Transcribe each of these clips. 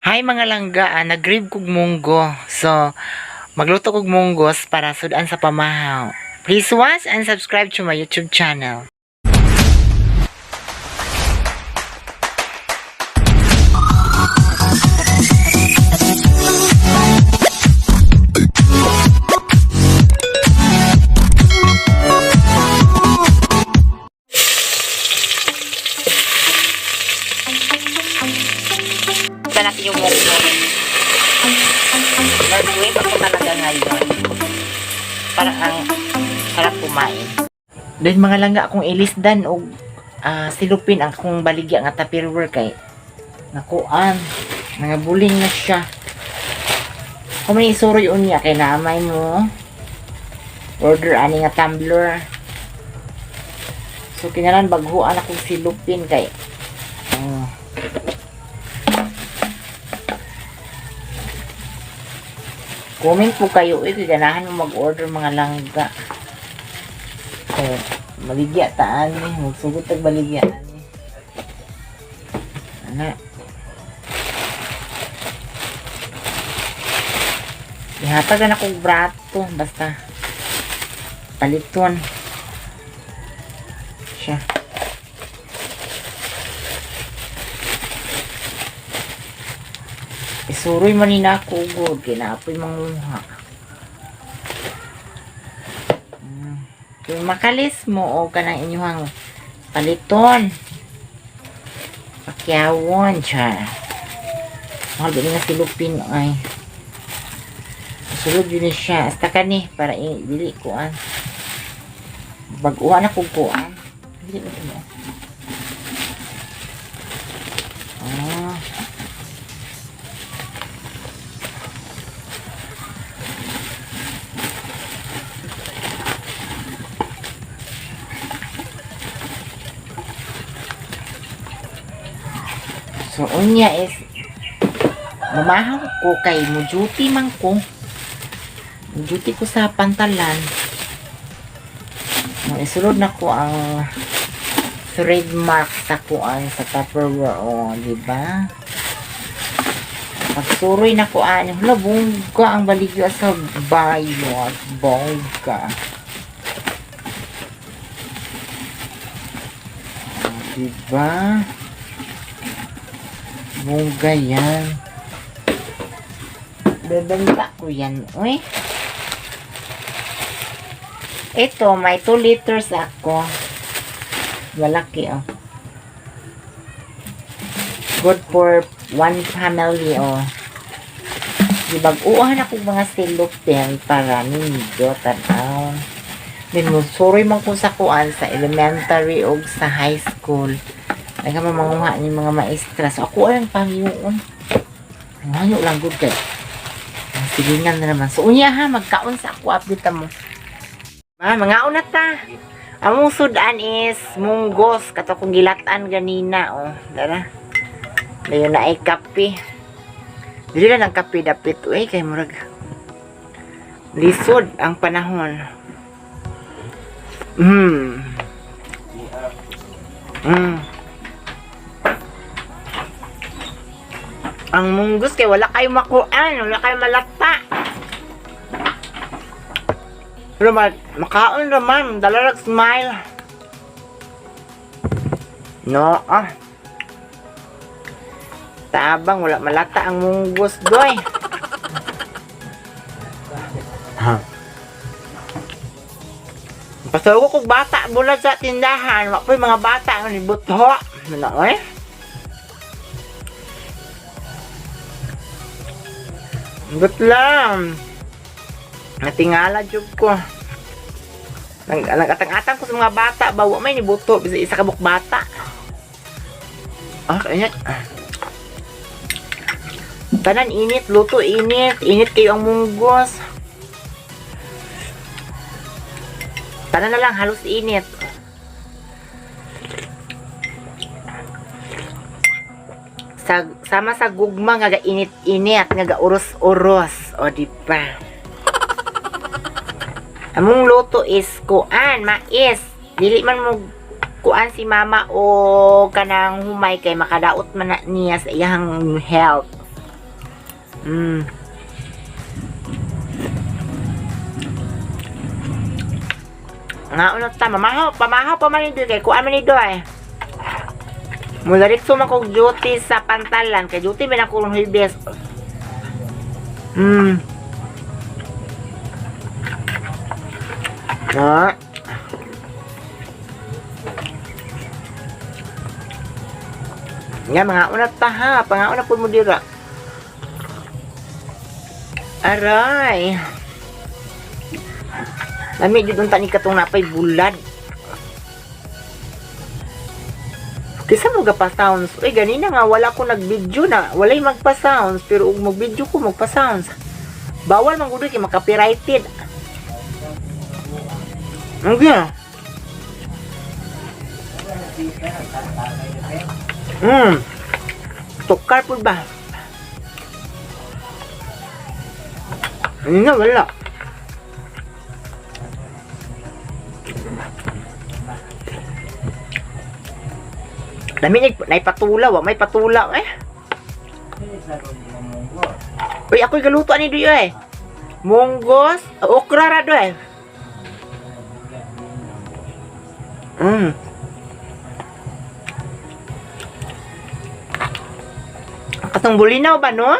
Hi mga langga, nag-crave kog munggo. So, magluto kog munggos para sudan sa pamahaw. Please watch and subscribe to my YouTube channel. Ito natin yung munggo. Nag-crave ako talaga ngayon. Parang ang sarap kumain. Then mga langga akong ilisdan og silupin ang akong baligya nga tupperware kay nakuan nangabuling na siya. Kung may isuroy unya kay naamay mo order ani nga tumbler. So kinalan baghuan akong silupin kay oh. Comment po kayo eh, kung ganahan mo mag-order mga langga. So, maligya taan eh. Magsugot tag baligya ani. Ana. Ihatagan akong brato. Basta. Paliton. Siya. Isuroy man ni na ako ugod. Kinapoy manguha. Kung makalis mo o kanang inyuhang paliton. Pakyawon, char. Mahal ba nga silupin ay. Sulod yun ni siya. Hasta ka ni para dili kuan. Bag-uha na kong kuan. Dili na mo. Ah. So, unya is, mamahaw ko kay mo duty man ko. Mo duty ko sa pantalan. Mo isulod na ko ang trademark sa kuan sa Tupperware, oh, di ba? Pagsuroy na ko ani, hala bongga ang baligya sa bayot, bongga. Oh, di ba? Bongga yan. Bebenta ko yan, uy. Ito, may 2 liters ako. Malaki, oh. Good for one family, oh. Gibag-uhan ako mga silupin para nindo, tanaw. Then, mo, suroy man ko sa kuan sa elementary o sa high school. Nagamamanguha ni mga maestra. So, ako ang pangyoon. Manyo lang good kay. Ang silingan na naman. So, unya ha, magkaon sa ako. Update mo. Ma, mga una ta. Among sudan is munggos. Kato kong gilatan ganina. Oh, dara. Dayon na ay kape. Dili na ng kape dapit. Uy, kay murag. Lisod ang panahon. Ang munggos kay wala kayo makuan, wala kayo malata. Pero makaon raman, dala rag smile. No, ah. Tabang wala malata ang munggos doy. Ha. Pasugo kog bata bulad sa tindahan, wa po'y mga bata nga nibutho. Ano eh? But lang. Natingala jud ko. Nag-atang-atang ko sa mga bata, bawa may nibuto bisa isa ka buok bata. Ah, init. Tanan init, luto init, init kayo ang munggos. Tanan na lang halos init. Sa, sama sa gugma nga ga init-init, nga ga uros-uros. O di ba? Among luto is kuan, mais. Dili man mo kuan si mama o kanang humay kay makadaot man na niya sa iyang health. Nga una ta, mamahaw, pamahaw pa man ni kay kuan man ni doy. Mula rikso man kog duty sa pantalan kay duty man ako rong Huwebes. Na. Nga mga una ta ha, pangauna pud mo dira. Aray. Lami jud unta ni katong napay bulad. Kisa mo ga pa-sounds. Uy, ganina nga wala ko nag-video na. Walay magpa-sounds pero ug mag-video ko magpa-sounds. Bawal man gud kay maka-copyrighted. Okay. Tukar pud ba? Ano na, wala. Dami ni naipatulaw, may patulaw eh. Uy, ako'y galuto ani doy eh. Munggos, okra ra doy. Katong bulinaw ba no?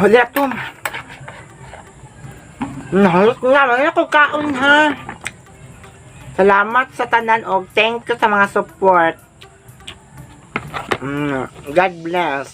Huli na to. Nahalot nga, wala ko kaon ha. Salamat sa tanan og thank you sa mga support. God bless.